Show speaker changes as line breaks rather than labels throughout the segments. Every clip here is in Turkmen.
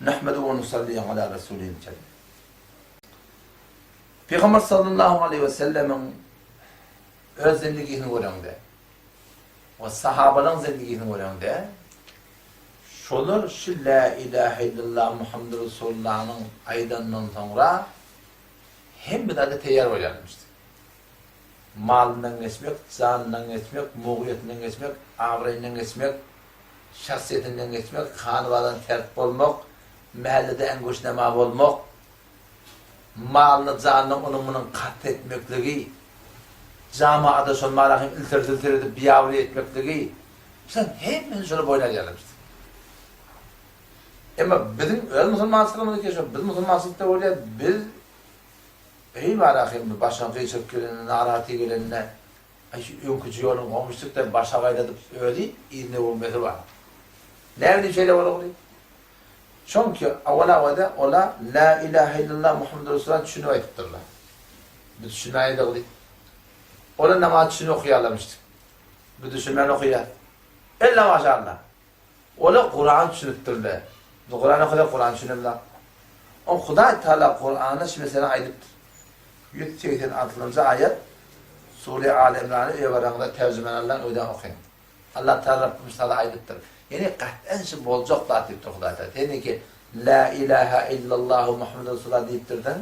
Nahmedu we nusalli ala rasulihil kerim. Pygamber sallallahu aleýhi we sellemiň öz zindigisini göreňde we sahabalaryň zindigisini göreňde şolar şu la ilahe illallah Muhammedur Rasulullahnyň aýdandan soňra hemme zada teýýar bolýarmyşdy. Malyndan geçmek, janyndan geçmek, mugyýetinden geçmek, abraýyndan geçmek, şahsyýetinden geçmek, hanybadan tert bolmak, mähellede äňgöçnama bolmak, malyna, janyna onuň-munuň kast etmekligi, jamaada şol mala hem ilter-silter edip biabraý etmekligi, şularyň hemmesini şolar boýun alýarlarmyş. Emma biziň öz musulmançylygymyz eken şo, biz musulmançylykda bolýar, biz eý barahym bir başyňa gyýçylyk gelende, narahaty gelende, aý şu öňküje ýoluň goňşusykda başa gaýdadyp özi yzyna öwürmesi bar. Näme diýip şeýle bolagly? Çünki awal-awada ola La ilahe illallah Muhammedur Resulullah düşünip aýdypdyrlar. Biz düşünmäýdigli. Ola namaz düşünip okaýarlarmyşdyk. Biz düşünmän okaýas. Ella maşallah. Ola Kurany düşünipdirler. Biz Kurany okasak Kurany düşünemzok. O Hudaý Taala Kuranda şu meseleni aýdypdyr. 186-njy aýat Sure Aly Imrany öýe baraňyzda terjimeni allan öýden okaýyň. Allah Taala Rabbimiz Taala aýdypdyr. Ýani gat'an şu boljak zat diýipdir Hudaý Taala. Sen ki La ilaha illallahu Muhammedur Resulullah diýipdirsiň.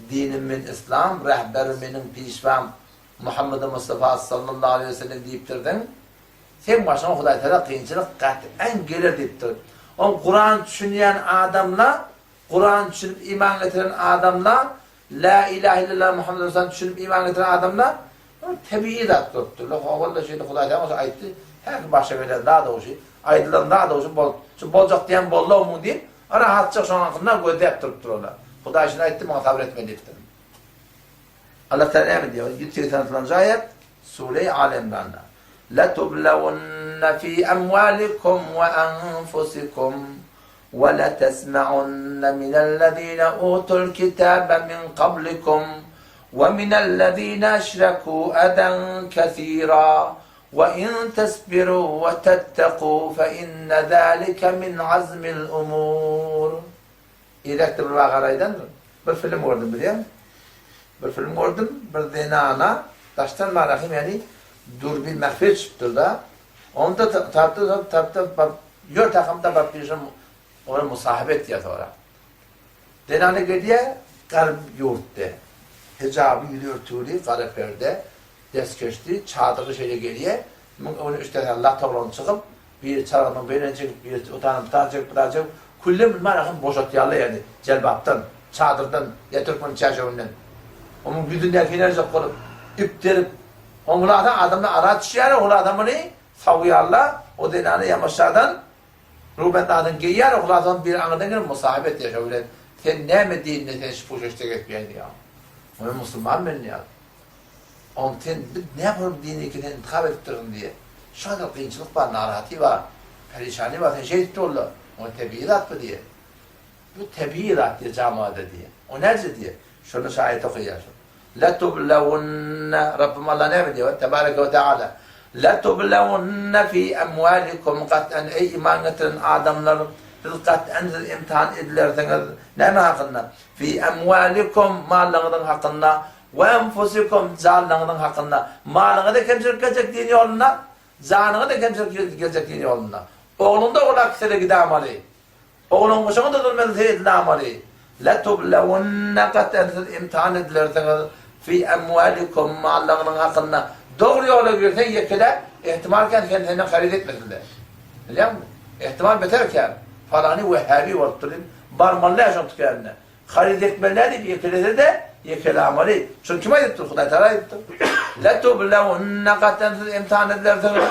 Dinim men Islam, rehberim meniň pişwam Muhammed Mustafa sallallahu aleyhi ve sellem diýipdirsiň. Seň başyňa Hudaý Taala kynçylyk gat'an geler diýipdir. Oň Kuran düşünýän adamla, Kuran düşünip iman getiren adamla, La ilahe illallah Muhammed Resulullah düşünip iman getiren adamla ol tebigy zat görüpdirler. Howalla şeýle Hudaý Taala bolsa aýtdy, her kim başa gelen zat o şi, aýdylan zat o şi bol, şu boljak diýen boldy muň diýip, rahatça şoň hakynda gözläp durupdyr olar. Hudaý şuny aýtdy, muňa sabyr etmeli diýipdir. Allah Teala näme diýýär? 186-njy aýat Sure-i Aly Imranda. Latublawunna fi amwalikum we anfusikum we latesma'unna minellezine utul kitabe min qablikum we minellezine eşreku eden kesira we in tesbiru we tetteku fe inne zalike min azmil umur. Irekde bir waka aýdandyr. Bir film gördüm bilýäňmi? Bir film gördüm, bir zenana daşdan barahym ýani dürbin mähfil düşüpdir-da. Onda tapdy, tapdy, baryp ýör takamda baryp bir ony musahyba etýär sonra. Zenana gelýär, garb ýurtda. Hijaby ýüzi örtügli, gara perde, deskeşli, çadyry şeýle gelýär. Muň öňüne üç täze lat oglan çykyp, Biri çarhynyň beýleni çekip, biri otanyň butany çekip, butany çekip, küllem bilmän ahym boşatýarlar ýagny jelbapdan, çadyrdan ýa türkmeniň çärjewinden. Onuň ýüzündäki enerjik bolup, ip derip, oň hulasa adamlar ara düşýärler, hulasa muny sowýarlar, o zenany ýamaşjadan Ruben zadyny geýýär, hulasa ony biri aňyrdan gelip musahyp etýär şo bilen, sen näme dinde sen şu puşeşde gezip ýörýäň diýýär. Men musulman men diýýär. Oň sen biz näme bolup dini iki sen intihap edipdirsiň diýe. Şu kadar kynçylyk bar, narahaty bar, perişany bar, sen şeýdip durla. O tebigy zat bu diýe. Bu tebigy zat diýe jamada diýe. O näce diýe. Şonda şu aýat okaýar şu. Latublawunna Rabbim Allah näme diýýär? Tebareke we Teala. Latublawunna fi amwalikum gat'an eý iman getiren adamlar siz gat'an siz imtihan edilersiňiz. Näme hakynda? Fi amwalikum mallaryňyzyň hakynda We enfusikum, janlaryňyzyň hakynda. Malyňa-da kemçilik geljek din ýolunda, janyňa-da kemçilik geljek din ýolunda. Ogluňda ogul akisele gidamaly. Ogluň guşaňa-da zulm edilse edilamaly. Letublewunne gaten siz imtihan edilersiňiz fi emwalikum mallaryňyzyň hakynda. Dogry ýola girseň ýekele ehtimal kän sen senden haryt etmesinler. Bilýäňmi? Ehtimal beter kän. Falany wehhabi bolupdyr diýip barmaly däl şoň tükänine. Haryt etmeli däl diýip ýekelese-de, ýekelamaly. Şuny kim aýdypdyr? Hudaý Tagala aýdypdyr. Letublewunne gaten siz imtihan edilersiňiz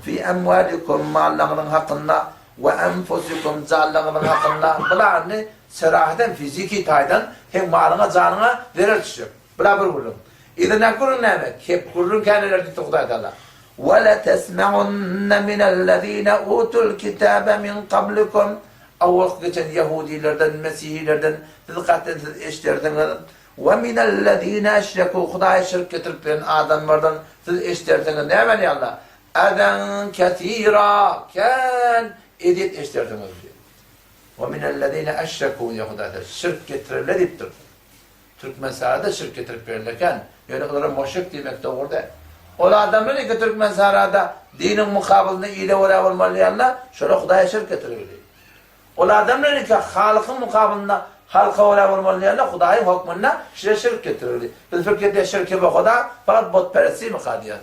fi emwalikum mallaryňyzyň hakynda we enfusikum janlaryňyzyň hakynda. Bular indi serahaten fiziki taýdan seň malyňa, janyňa zerer düşjek. Bular bir gürrüň. Yzyndaky gürrüň näme? Kep gürrüň käneler diýipdir Hudaý Tagala. We letesmeunne minellezine utul kitabe min kablikum Owalky geçen ýehudylardan, mesihilerden siz gaty siz eşidersiňiz. We minellezine eşreku Hudaýa şirk getirip bilen adamlardan siz eşidersiňiz. Nämäni ýa Allah? Ezen kesira, kän ezýet eşidersiňiz diýýär. Ve minellezine eşreku diýýär Hudaý Tagala. Şirk getirenler diýipdir. Türkmenistana-da şirk getirip berler eken. Ýöne olara moşrik diýmek dogry däl. Ol adamlar iki Türkmenistana-da diniň mukabylynda ile görä bolmaly diýenler, şolar Hudaýa şirk getirgili. Ol adamlar iki Halykyň mukabylynda halka görä bolmaly diýenler Hudaýyň hokmunda şire şirk getirgili. Biz pikir edýäs şirki we Huda fakat butperestmika diýýäs.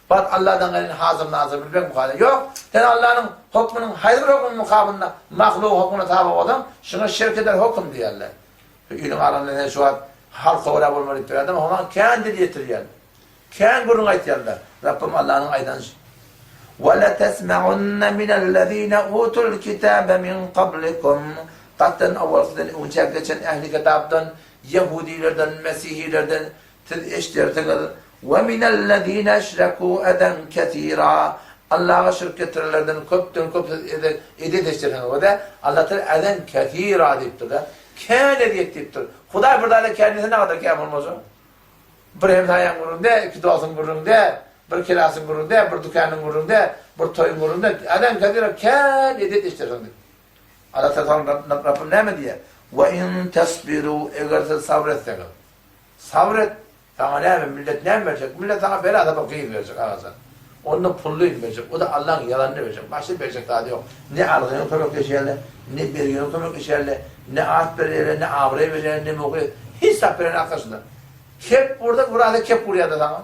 Fakat Alladan gelen hazir nazir bilmekmika diýýäs. Ýok, sen Allanyň hokmunyň haýsy bir hokmunyň mukabylynda mahlugyň hokmuna taby bolsaň, şuňa şirk eder hokum diýýärler. Iliň arasynda sen şu wagt halka görä bolmaly diýip bir adam homan kän dil ýetirýär. Kän gürrüň aýtýarlar. Rabbym Allanyň aýdan Ve letesmeunne minellezine utul kitabe min kablikum Gatdan owal sizden öňçäk geçen ähli kitapdan, ýehudilerden, mesihilerden siz eşdersiňiz. Ve minellezine eşreku eden kesira Allaha şirk getirenlerden köpden köp siz ezýet eşdersiňiz. Ve-de Allah Teala eden kesira diýipdir-de. Kän ezýet diýipdir. Hudaý bir zada kän diýse nägadar kän bolmasa? Bir hemsaýaň gürrüňde, iki dostuň gürrüňde, bir kelasyň gürrüňde, bir dükanyň gürrüňde, bir toýuň gürrüňde eden kesira kän ezýet eşdersiňiz diýipdir. Allah Teala Rabbim näme diýýär? Ve in tasbiru eger siz sabr etseňiz. Sabyr et, saňa näme, millet näme berjek? Millet saňa bela tapyp gyz berjek, agajan. Onda pully berjek, o-da Allaň ýazanyny berjek, başga berjek zady ýok. Ne algyňa kömekleşýärler, ne bergiňe kömekleşýärler, ne at berýärler, ne abraý berýärler, ne mugy, hiç zat bereni arkaşynda. Kep ursa, urasa kep urýar-da saňa.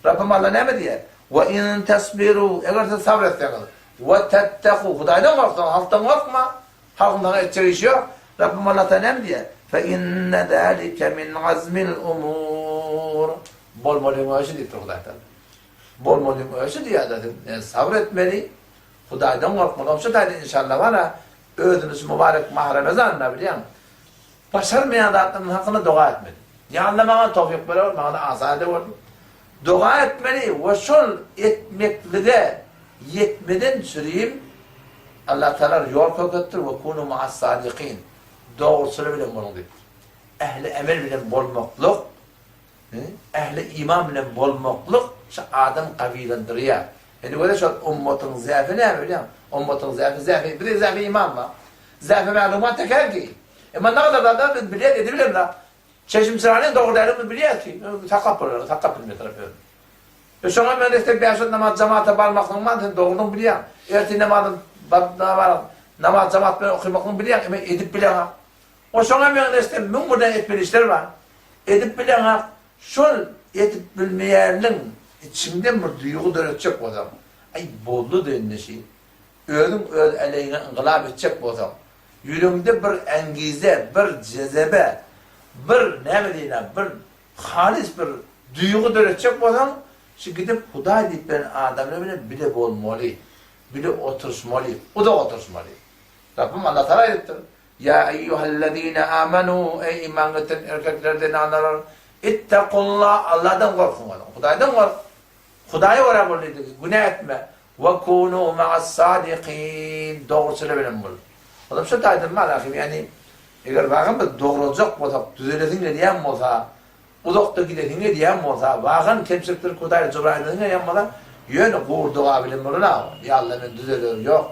Rabbym Alla näme diýýär? Wa in tasbiru, eger siz sabyr etseňiz, wa tetteku, Hudaýdan gorksaňyz, halkdan gorkma. Halkyň saňa etjek işi ýok. Rabbym Alla Taala näme diýýär? Fe inne zalike min azmil umur. Bolmalyň özi diýipdir Hudaý Taala. Bolmalyň özi diýýär-de sen yani sabyr etmeli, Hudaýdan gorkmaly. Onuň üçin taýda inşallah bar-a özümiz mübarek mah Ramazanda bilýäň. Başarmaýan zatlaryň hakynda doga etmeli. Ýa Alla maňa towfyk berer, maňa-da asan eder boldy. Doga etmeli we şol etmeklige ýetmeden çürim Allah Tagala ýol köketdir we kunu ma'as sadikin dogruçylar bilen boluň diýipdir. Ähli emel bilen bolmaklyk, ähli iman bilen bolmaklyk şu adam gawilandyrýar. Indi göre şol ummatyň zäfi näme bilýäňmi? Ummatyň zäfi zäfi, bize zäfi iman bar. Zäfi maglumat teker ki. Emma nagada zada biz bilýär, edibilemzok. Çeşim çyranyň dogry däldigini bilýäs ki, saklap bolar, saklap bilmeýär tarap özüni. E şoňa men istek bäş namaz jamata barmaklygyň bar, sen dogrudygyny bilýäň. Ertir namazyň bar, namaz jamat bilen okamaklygyny bilýäň, emma edip bileňok. O şoňa meňzeşde müň birden etmeli işler bar. Edip bileňok. Şol edip bilmeýänligiň içiňden bir duýgy döretjek bolsaň, aý boldy-da indi şi. Özüň öz äleýiňe yngylap etjek bolsaň, ýüregiňde bir engize, bir jezebe, bir näme diýin-ä, bir halys bir duýgy döretjek bolsaň, şu gidip Hudaý diýip beren adamlar bilen bile bolmaly, bile oturyşmaly, uzak oturyşmaly. Rabbym Allatagala aýdypdyr, Ýa eýýuhellezine amanu, eý iman getiren erkekler, zenanlar, ittakullah, Alladan gorkuň, Hudaýdan gork. Hudaýa görä bol diýdi, günä etme. We kunu ma'as-sadikin, dogruçylar bilen bol. Olam şu taýdan malahym, ýagny eger wagan biz dogruljak bolsak, düzelesiň gelýän bolsa, uzakda gidesiň gelýän bolsa, wagan kemçilikleri Hudaýa jybran edesiň gelýän bolsa, ýöne gury doga bilen bolanok. Ýa Alla men düzelerin, ýok.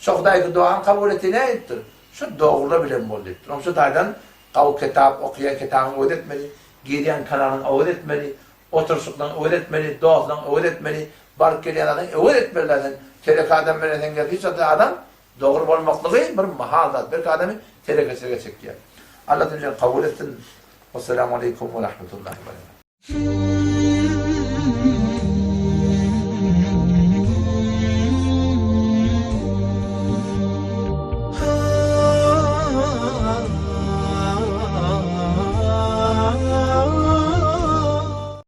Şo Hudaý dogany kabul etdi nädipdir? Şu dogrular bilen bol diýipdir. Onuň şu taýdan gawy kitap okaýan kitabyňy öwez etmeli, girýän kanalyňy öwez etmeli, Oturyşyklaryňy öwez etmeli, dostlaryňy öwez etmeli, baryp gelýän zadyňy öwez etmeli da sen. Telek adam bilen sen gel hiç wagt adam dogry bolmaklygy bir mahal zat. Belki adamy telekeçilige çekýär. Allah jemjeni kabul etsin. Wessalamu aleýkum we rahmetullahi we berekatuh.